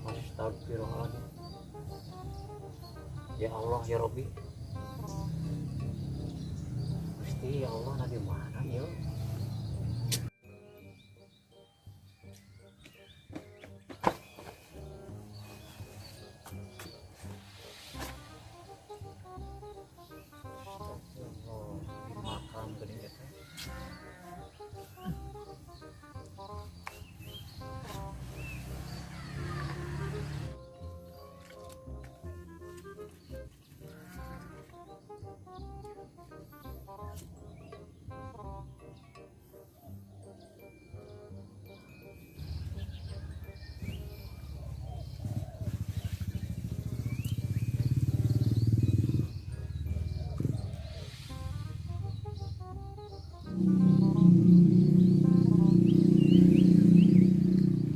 Astagfirullahaladzim. Ya Allah ya Robbi. Gusti ya Allah, nah di mana ya? Astagfirullah, di makam geuning teh.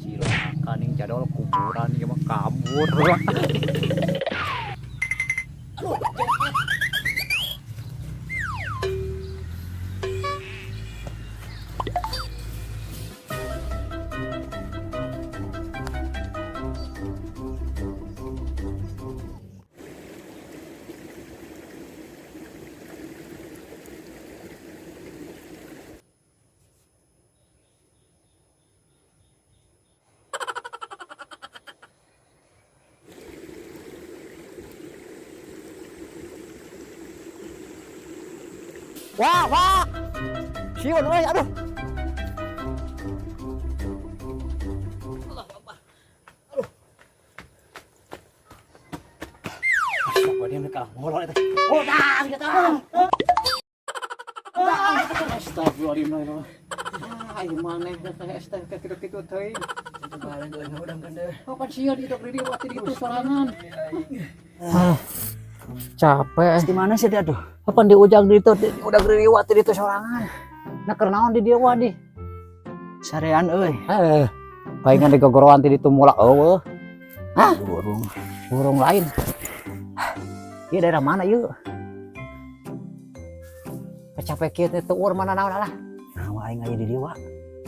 Cilaka ning jadol kuburan ieu mah kabur. Aduh, Wah, wah. Sieun euy, aduh. Allah Akbar. Aduh. Astagfirullahaladzim, kalah molor eta. Oh, dah, kita. Astagfirullahaladzim. Ah, ieu maneh teh es teh kitu-kitu teuing. bareng geus udang kan deh. Oh, kan sieun itu beri waktu itu sorangan. Ah, capek. Di mana sih dia tuh? Kapan di ujang di itu, udah geriwat di itu sorangan. Nah, kenaon di dia wah di. Sarean euy. Eh, palingan di gogoroan ti ditu mulak eueuh. Hah? Burung. Burung lain. Ieu daerah mana ieu? Capek kieu teh tuur mana naon lah. Nah, aing aya di dieu, Wak.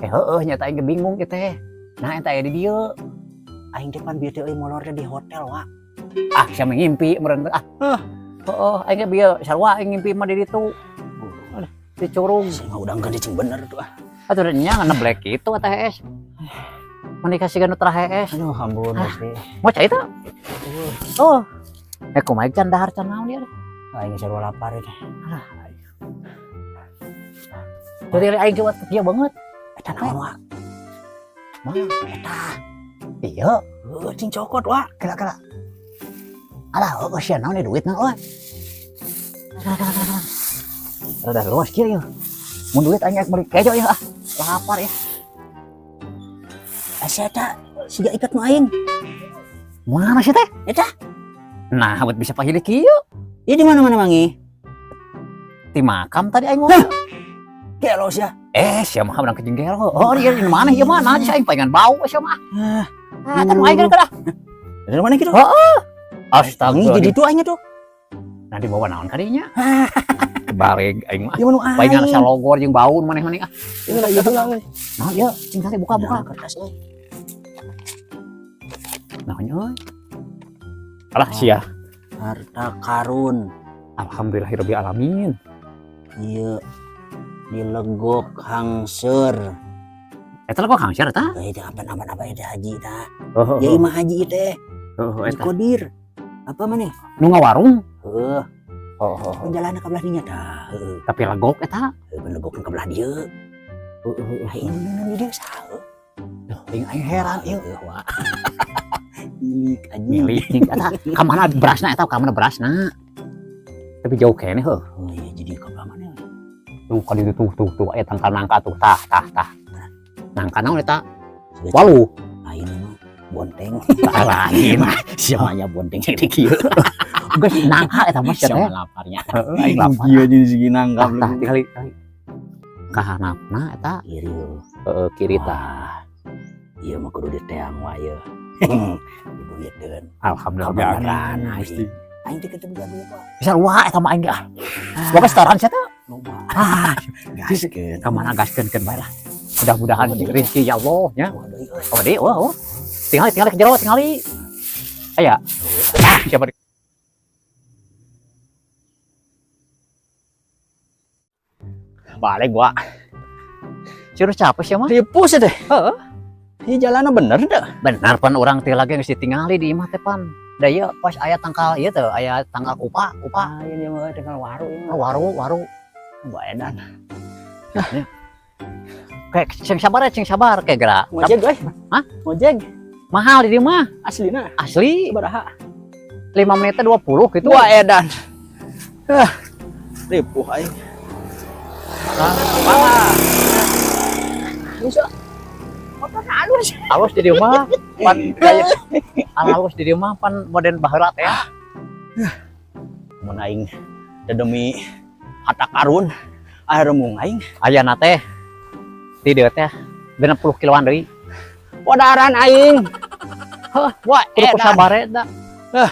Eh heueuh nya aing ge bingung kieu teh. Nah eta aya di dieu. Aing teh pan bieu teh euy molor teh di hotel, Wak. Ah, sia ngimpi meureun ah. Heeh, aing ge bieu sarua aing ngimpi mah di ditu. Aduh, di curug. Sing udang kan cing bener tuh ah. Atuh nya ngeblek kitu teh hees. Menikah siga nu terahees. Aduh, ampun Gusti. Mau cai teh? Oh. Eh kumaha can dahar can naon ieu? Aing sarua lapar teh. Alah. Jadi aing kuat dia banget. Eta naon, Wak? Mana? Eta. Iya, Heuh, cing cokot, Wak. kela-kela. Alah, oh sia naon ieu duit naon euy. Kela kela kela. Rada luas kieu ieu. Mun duit aing meuli kejo ieu ah. Lapar ya. Asa eta siga ikat nu aing. Mana sih teh? Eta. Nah, buat bisa pahili kieu. Ieu di mana-mana mangi? Di makam tadi aing ngomong. Gelo sia. Eh, sia mah urang kejeng gelo. Oh, iya di mana ieu mah? Nah, sia aing pengen bau sia mah. Ah, Ah, kan aing kan ah. Dari mana kitu? Heeh. Mangi Astagfirullah. di ditu aing tuh. Nah, dibawa naon kadinya? Kebalik aing mah. Ieu mah nu aing. Palingan salogor jeung baun maneh-maneh ah. Ieu lah ieu lah euy. Nah, ieu cing teh buka-buka. Nah, kertas euy. Nah, euy. Alah sia. Harta karun. Alhamdulillahirabbil alamin. Ieu dilegok hangseur. Eta kok hangseur eta? Euy teh apa-apa teh haji tah. Oh, Ya imah haji teh. oh, Haji eta. Kodir. Apa maneh? Nu ngawarung. Heuh, Oh, oh, oh. penjalana ka belah dinya tah. Heuh, Tapi legok eta. heuh legok ka belah dieu. Heeh, Aing nu di dieu saha? Duh, aing aing heran ieu. Heuh, Wak. Milik anjing. Milik cing eta. Ka mana berasna eta? Ka mana berasna? Tapi jauh keneh heuh. Oh iya jadi ka belah mana? Tuh ka ditu tuh tuh tuh aya tangkal nangka tuh. Tah tah tah. Nangka naon eta? Siga Walu. Lain mah Bonteng. Lain. Siapa bonteng jadi kieu. Geus nangka eta mah sia teh. Siapa laparnya. Heeh, aing lapar. Iya jadi segi nangkap Tah tingali ka hanapna eta Kiri. Heeh, kiri tah. Ieu mah kudu diteang wae ieu. Diduiteun. Alhamdulillah. Kabeneran aing. Aing teh ketemu duit Pak. Bisa wah eta mah aing ge ah. Boga setoran sia teh. Loba. Ah, Gaskeun. ka mana gaskeun keun bae lah. Mudah-mudahan rezeki ya Allah nya. Oh, deui, oh, oh. Tingali tingali ke jero tingali. Aya. Ah, siapa Balik gua. Curus capek sih mah. Ripuh sih teh. Heeh. Ini jalannya bener dah. Bener pan urang teh lagi geus ditingali di imah teh pan. Da ieu pas aya tangkal ieu teh, aya tangkal kupa, kupa. Ah, ini mah tangkal waru ini. Oh, waru, waru. Baedan. Kayak cing sabar ya, cing sabar kayak gerak. Ngojek euy. Hah? Ngojek. Mahal di dieu mah. Aslina. Asli. Sabaraha? 5 menitnya 20 gitu. Wah, edan. Ah. Ripuh aing. Ah. Bisa. Motor halus. Halus di dieu mah. Pan gaya halus di dieu mah pan modern baheula teh. Mun aing demi harta karun air remung aing. Ayana teh di dieu teh 60 kiloan deui. Podaran aing. Heuh, wah kudu sabare da. Hah.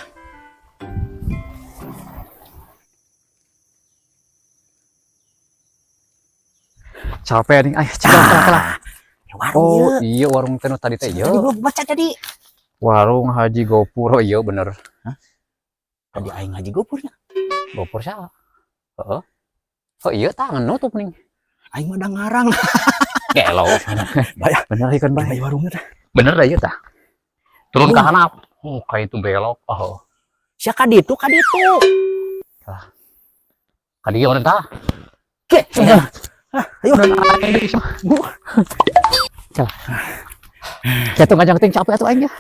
Capek nih, ay, celah, celah. Warung Oh, iya warung teh nu tadi teh ieu. Tadi gua baca tadi. Warung Haji Gopur, oh iya bener. Hah? Tadi aing Haji Gopurnya. Gopur siapa? Heeh. Oh iya tah nutup nih. Aing mah da ngarang. Gelo. Bayar. Bener ikan bae. Bayar warungnya teh. Bener dah ieu tah. Turun ke hanap. Oh, kayak itu belok. Oh. Sia ka ditu ka ditu. Tah. Ka dieu urang tah. Ke. Ayo. Jatuh ngajang ting capek atuh aing ya.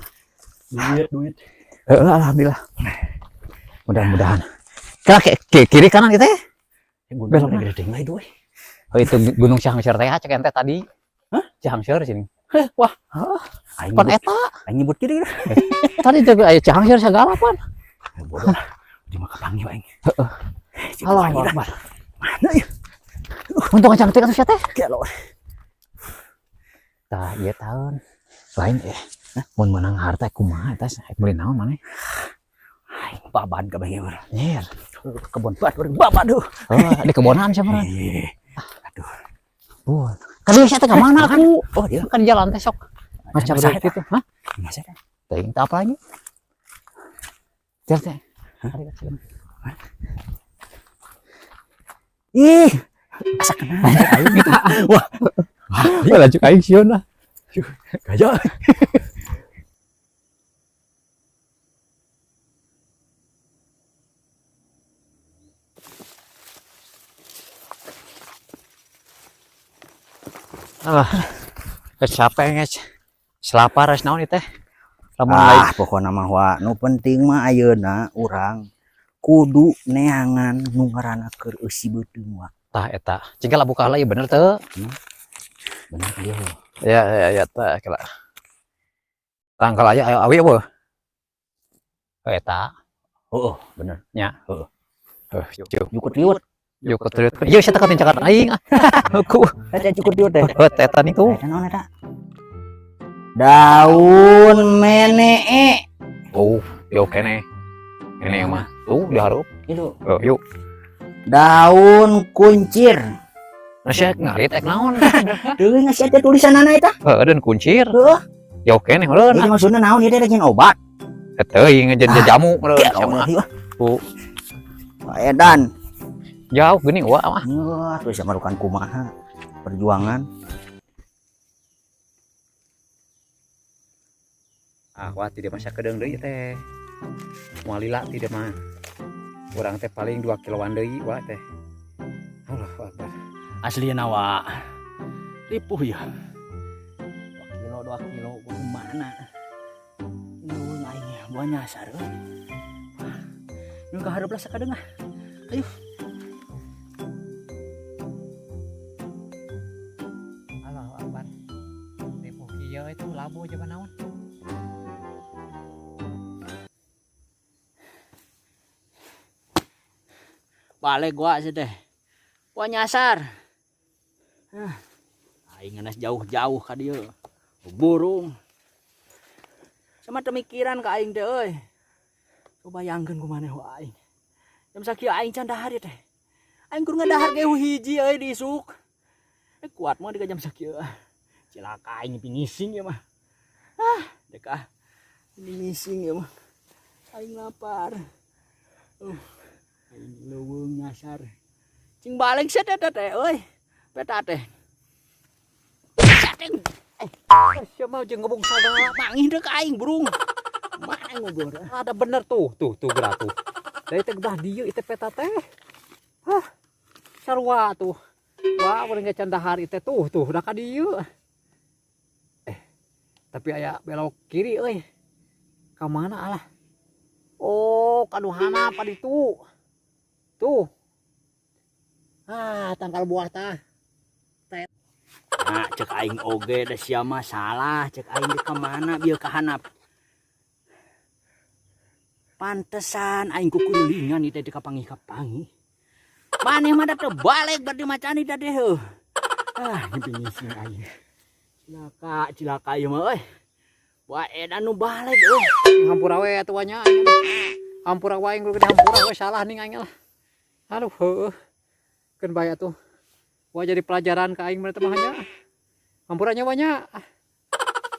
Duit, duit. Heeh, alhamdulillah. Mudah-mudahan. Ke kiri kanan gitu ya. Gunung gede teh mah itu. Oh itu Gunung Cihangseur teh cek ente tadi. Hah? Cihangseur sini. Heh, wah. Hah? Aing Pan eta. Aing nyebut kiri. Tadi juga aya Cihangseur segala pan. Bodoh. Di mah kapanggih aing. Heeh. Allahu Akbar. Mana ya? Untung ngajang teh atuh sia teh. Gelo. Tah ieu taun. Lain mun menang harta kumaha eta rek meuli naon maneh? Aing baban kabeh ge urang. Nyer. Kebon bat urang baban duh. Oh, di kebonan sia mah. Iya. Aduh. Bun. Kali sia teh ka mana aku? Oh, dia kan jalan teh sok. Macam gitu. Hah? Masa Teuing teh apa lagi? Teh teh. Ih, asa kenal aing. Wah. Wah, lanjut aing sieun lah. Gaya. Ah, capek guys. Selapar res naon ieu teh? Lamun lain pokona mah wa nu penting mah ayeuna urang kudu neangan nu ngaranna keur eusi beuteung wa. Tah eta. Cinggal buka lah ya bener teu. Bener ieu. Ya ya ya tah kela. Tangkal aya ayo awi eueuh. Oh eta. Heeh, bener. Nya. Heeh. Heuh, yuk. Jukut liut. Jukut liut. Ieu sia teh katincakan aing. Ku. Eta jukut liut teh. Heuh, eta niku. Eta naon eta? Daun menee. Oh, yo kene. Kene mah. Tuh dihareup. Itu. Oh, yuk. Daun kuncir. Nah, sia ngarit ek naon? Teuing sia teh tulisanana eta. Heuh, daun kuncir. Heuh. Yo kene heureun. Jadi maksudna naon ieu teh rek obat? Teuing jeung jamu meureun sia mah. Tuh. Edan. Jauh geuning wa mah. Wah, terus sama rukan kumaha perjuangan. Ah, wah tidak masa kedeung deui teh. Moal lila tidak mah. Urang teh paling 2 kiloan deui wa teh. Allahu Akbar. Aslina wa. Ripuh ya. 2 kilo 2 kilo kumaha. Nuhun aing buah nyasar. Nu kahareup lah sakadeung ah. Ayo. Allahu Akbar. Ripuh kieu itu labu aja naon. Balik gua sih teh. Gua nyasar. Ah, aing ngenes jauh-jauh ka dieu. Burung. Sama temikiran ka aing teh euy. Coba bayangkeun kumaha wa aing. Jam sakieu aing can dahar ieu teh. Aing kur ngadahar ge hiji euy di isuk. Kuat mah di jam sakieu. Cilaka aing pingising ieu mah. Ah, dek ah. Pingising ieu mah. Aing lapar. Aing leuweung nyasar. Cing balik sia teh teh euy. Peta teh. Sateng. Sia mah jeung ngebung sagala. Mangih deuk aing burung. Mana ngobrol? Ada bener tuh, tuh, tuh geura tuh. Dari teh belah dieu ieu teh peta teh. Hah. Sarua tuh. Wah, urang ge can dahar ieu teh tuh, tuh udah ka dieu. Tapi aya belok kiri euy. Ka mana alah? Oh, ka nu hanap ka ditu. Tuh. Ah, tangkal buah tah. Nah, cek aing oge da sia mah salah, cek aing di ka mana bieu ka hanap. Pantesan aing kukulilingan ieu teh di kapanggih-kapanggih. Maneh mah da teu balik berarti macan ieu teh heuh. Ah, ngipi-ngising aing. Cilaka, cilaka ieu mah euy. Wah, edan nu balik euy. Hampura we atuh nya aing. Hampura wae aing kudu hampura we salah ning aing lah. Aduh heueuh. Keun bae atuh. Wah jadi pelajaran ka aing mah teh mah nya. Hampura nya nya.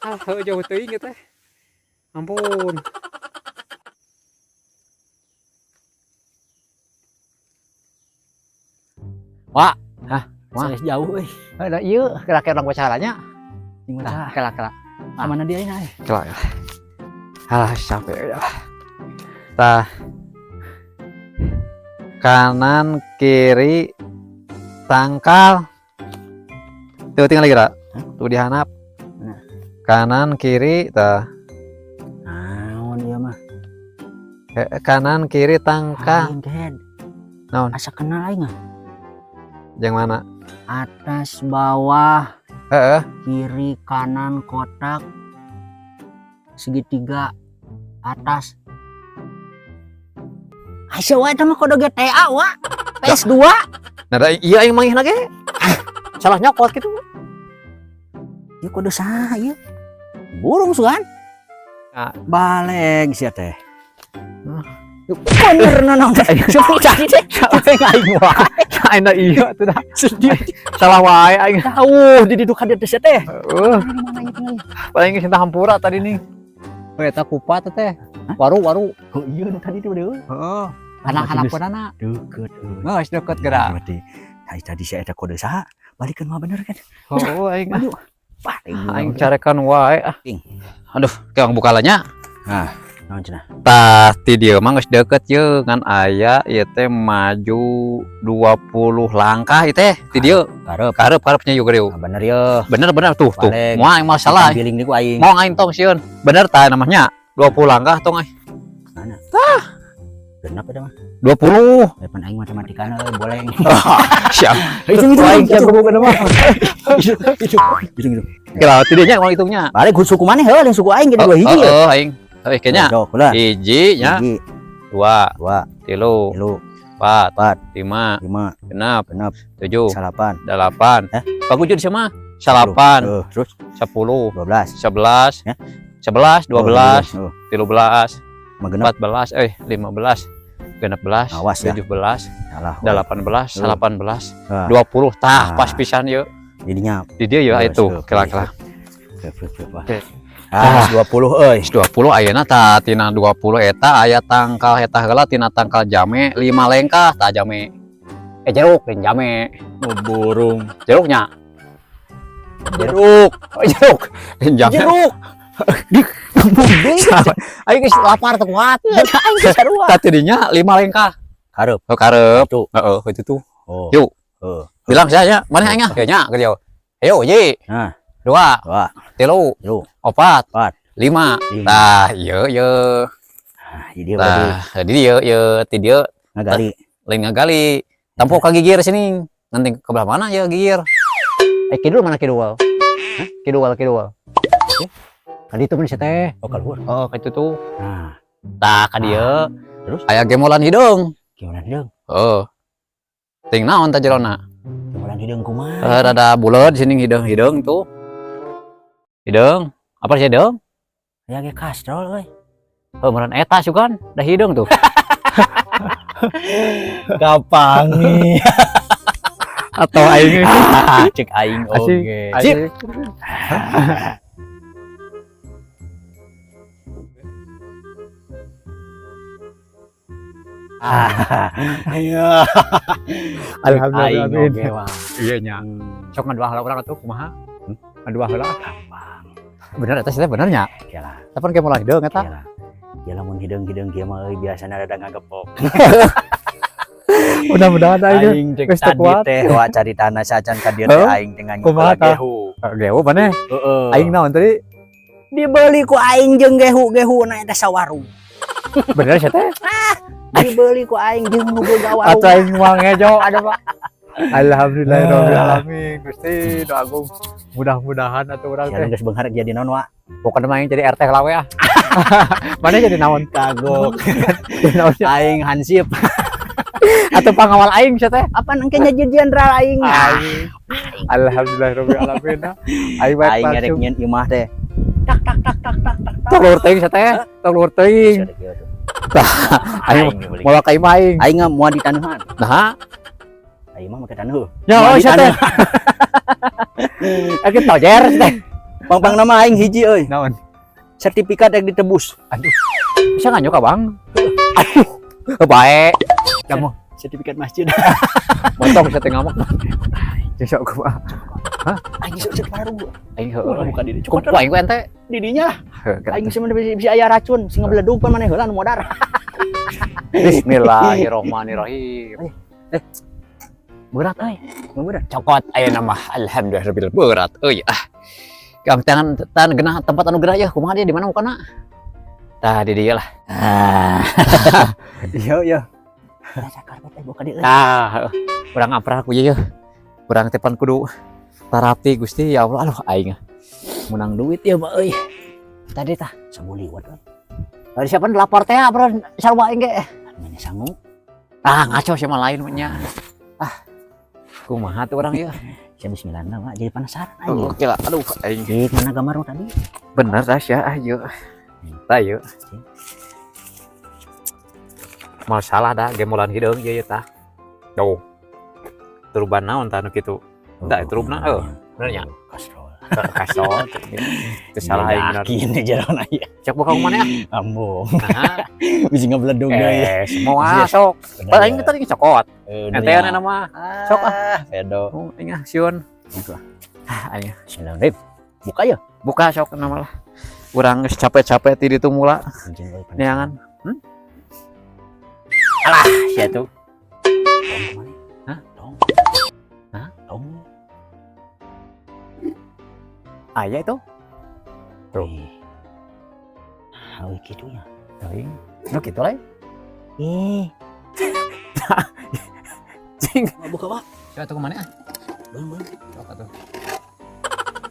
Ah, heueuh jauh teuing ieu teh. Ampun. Wah, hah, wah. Sanes jauh euy. Heuh da ieu kira-kira urang bacaranya. Jeung Nah, baca. kela kela. Ka mana dia ini? Kela. Alah, capek ya. Tah. Kanan kiri tangkal. Tuh tinggal lagi, Ra. Tuh dihanap. Nah. Kanan kiri tah. Naon ieu mah? Kanan kiri tangkal. Aing teh. Naon? Asa kenal aing ah. Yang mana? Atas bawah. Heeh. Kiri kanan kotak segitiga atas. Asa wae teh mah kode GTA wa. PS2. Nah, da, iya aing manggihna ge. Salah nyokot gitu. Ieu kode saha ieu? Burung sugan. Nah. Balik sia teh. Hah. Bener naon teh. Cari teh. Aing aing wae. Aing da iya tuh dah. Sedih. Salah wae aing. Jauh di didu ka dieu teh sia teh. Heeh. Paling geus hampura tadi nih. Oh, eta kupat teh. Waru waru. Oh iya nu tadi tuh deui. Heeh. Anak-anak Deket euy. Geus deket geura. Berarti tadi sia eta kode saha? Balikeun mah bener kan? Oh, aing. Aduh. Paling Aing carekan wae ah. Ing. Aduh, keong bukalanya. Nah, naon cenah? Tah ti dieu mah geus deket ye ngan aya ieu teh maju 20 langkah ieu teh ti dieu. Karep. Karep karepnya juga rieu. Nah, bener ye. Bener bener tuh tuh. Balik. Moal aing mah salah. Biling deui ku aing. Moal aing tong sieun. Bener tah namanya 20 langkah tong aing. Mana? Tah. Genap eta mah. 20. Pan aing matematikana euy boleng. Siap. Hitung hitung. Aing siap boga mah. Hitung hitung. Kira ti dieu nya moal hitungnya. Balik suku maneh heuh lain suku aing ge dua hiji. Heeh aing. Heuh kayaknya. Sok ulah. Hiji nya. Hiji. 2. 2. 3. 3. 4. 4. 5. 5. 6. 6. 7. 8. 8. Hah? Pagujud sia mah. 8. Terus 10. 12. 11. Ya. 11, 12, Oh, 13, mah genep. 14, 15, 16, Awas ya. 17, Salah. 18, Oh. 18, Ah. 20. Tah, Ah. pas pisan yeuh. Jadinya Di dieu ya Terus, itu, terus, kela-kela. terus, terus, terus, Oke. Ah, 20 euy. 20 ayeuna tah tina 20 eta aya tangkal eta heula tina tangkal jame 5 lengkah tah jame. Jeruk lain jame. Oh, burung. Jeruknya. Jeruk. Oh, jeruk. Lain jame. Jeruk. Aing geus lapar teu kuat. Aing geus sarua. Tah tidinya 5 lengkah. Karep. Oh, karep. Itu. Heeh, itu tuh. Oh. Yuk. Heeh. Bilang saya nya, mana aing ah? Kayaknya ke dia. Ayo, hiji. Nah. 2. 2. 3. 3. 4. 4. 5. 5. Tah, ieu ieu. Nah, jadi berarti Tah, jadi ieu ieu ti dieu ngagali. Lain ngagali. Tampo ka gigir sini. Nanti ke belah mana ya gigir? Kidul mana kidul? Hah? Kidul, kidul. Ka ditu mun sia teh. Oh, kaluhur. Oh, ka itu tuh. Nah. Tah, ka dieu. Terus? Aya gemolan hideung. Gemolan hideung. Heeh. Ting naon tah jerona? Urang hideung kumaha? Eh, rada buleud sini hideung-hideung tuh. Hideung. Apa sih hideung? Ya ge kastrol euy. Oh, meureun eta sugan, dah hideung tuh. Kapangi. Atau aing Cek aing asik. oge. Asik. Iya. Alhamdulillah. Aing oge wah. Iya nya. Sok ngadua heula urang atuh kumaha? Ngadua heula. Gampang. Bener eta sih teh bener nya. Kela. Tapi kayak mulai hideung eta. Kela. Ya lamun hideung-hideung kieu mah euy biasana rada ngagepok. Mudah-mudahan aing Aing cek geus teu tadi kuat. teh wa caritana sacan ka dieu teh Heuh? aing teh nganyuk Kumaha tah? gehu. Gehu maneh. Heeh. Aing naon tadi? Dibeli ku aing jeung gehu-gehu na eta sawarung. Bener sih teh. Dibeli ku aing jeung nu boga warung. Atau aing mah ngejo ada Pak. Alhamdulillahirabbil alamin. Gusti nu agung. Mudah-mudahan atuh urang Siapa teh. geus beunghar jadi naon wa? Pokoknya mah aing jadi RT heula we ah. Mana jadi naon? Kagok. Jadi naon sih? Aing hansip. Atau pangawal aing sih teh. Apa engke nya jadi jenderal aing? Aing. Alhamdulillahirabbil alamin. Aing baik Aing ngerek langsung. nyeun imah teh. Tak tak tak tak tak tak. Tong luhur teuing sih teh. Tong luhur teuing. Aing Aing moal ka imah aing. aing moal ditanehan. Nah, Aing mah make taneuh. ya Moal oh sih teh. ditanehan. Aing tojer sih teh. Pang-pang nama aing hiji euy. Naon? Sertifikat yang ditebus. Aduh. Bisa nganyuk abang? Aduh. Baik. Kamu Sertifikat masjid. motong saya teh ngamuk. Jeung sok kumaha? Aing sok cek baru. Aing heueuh. Urang buka diri. Ku aing ku ente. Didinya lah. Heuh, Aing bisa bisa aya racun, sing ngebeledug pan maneh heula nu modar. Bismillahirrahmanirrahim. Eh. Berat euy. Bener. Cokot aya nama alhamdulillah berat euy ah. Kam tangan tan genah tempat anu gerah ya kumaha dia di mana mukana? Tah di dieu lah. Ah. Iya iya. Rasa karpet eh buka dieu. Tah, urang amprah ku ieu. Urang teh pan kudu tarapi Gusti ya Allah aduh aing menang duit ya mah euy. Tadi tah Sabuli wat euy. dari siapa lapor teh bro sarua aing ge. Mana sangu? Ah ngaco sih mah lain mah nya. Ah. Kumaha tuh orang ieu? Sia bismillah mah jadi penasaran aing. Oke lah, aduh aing. Cik mana gambar nu tadi? Bener dah ya, ayo. Tah ieu. Masalah dah gemolan hideung ieu ieu tah. Tuh. Turuban naon tah nu kitu? Tah turubna eueuh. Bener nya? Kastrol. Kasol. Teu salah aing bener. Yakin jerona ieu. Cek buka mana ya? Ambung. Nah, Bisa ngebeledug deui. eh semua sok. Padahal aing tadi cokot. Bener Ente ya. nya nama. Sok ah. Pedo. Oh, aing ah sieun. Gitu ah. Ah, aing. Bismillahirrahmanirrahim. Buka ya. Buka sok nama lah. Urang geus capek-capek ti ditu mula Anjing euy penasaran. neangan. Hmm? Alah, sia tuh. Tong kemana? Hah? Tong. Hah? Tong. Aya itu. Tuh. Ih. Ah, euy kitu nya. Teuing. Nu kitu lain. Eh, Cing. buka Pak. Coba tuh kemana ah? Bang, bang. Sok atuh.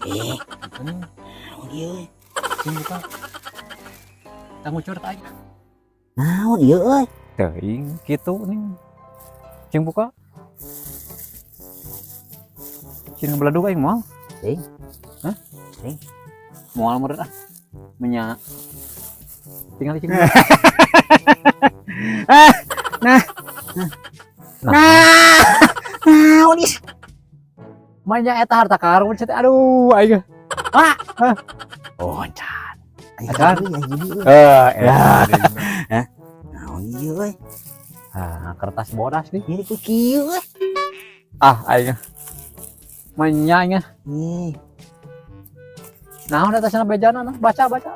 Eh, Ini naon ieu euy? cing buka. Tang ngucur tah aing. Naon ieu euy? Teuing kitu nih. Cing buka. Cing ngebeledug aing moal. Cing. Hah? Cing. Moal meureun ah. Menya. Tinggal cing. Ah, nah. Nah, Nah, naon ih? manya eta harta karun cenah. Aduh, aing. Oh, can. Acan. Aing jadi euy. Eh, Ya. Naon ieu euy? Ah, kertas bodas nih. Ini ku kieu euy. Ah, aing. Menya aing. Ih, Nah, udah atasnya bejana nah. Baca, baca.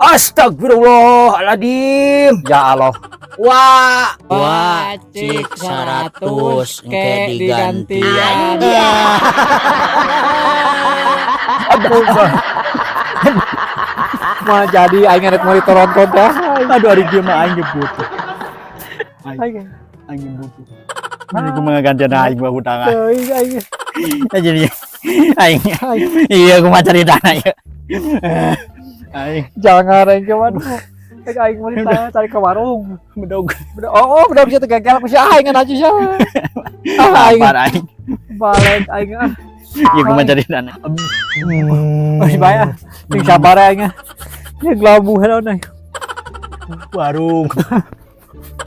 Astagfirullahaladzim. Ya Allah. Wah, Wah, cik 100 engke digantian. Aduh. Mah jadi aing rek mau ditoronton teh. Aduh, hari dia mah aing butuh. Aing. Aing butuh. Ini aku mah gantian aing mah hutangan. Teuing aing. Jadi aing iya aku mah cari dana ya. Aing Jangan aing ke mana. Rek aing meuli cari ke warung. Bedog. Oh, udah bisa gagal ku si aing aja sih. Ah, aing Lapar aing. balik aing ah. Ya kumaha cari dana. Oh, si baya. Sing sabar aing ah. Ya gelabu heula nih. Warung.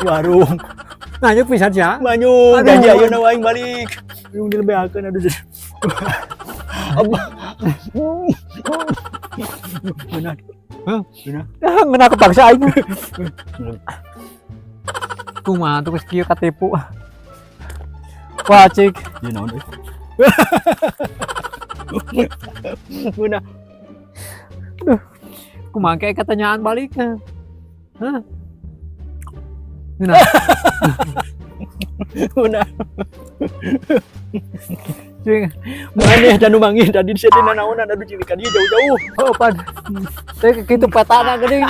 Warung. Nanya pisan sia. Banyu, Aduh. janji ayeuna aing balik. Yung dilebehakeun aduh. Abah. Benar. Hah? Benar. Ah, ngeunah kepaksa aing. Kumaha tuh geus kieu katipu. Wah, cik. Ya naon euy. Benar. Kumaha kayak katanyaan balik. Hah? Ngeunah. Benar. Cing. Maneh dan nu manggih tadi di sini naonan, aduh, cilikan ieu jauh-jauh. Oh, pan. Teh kitu petana geuning.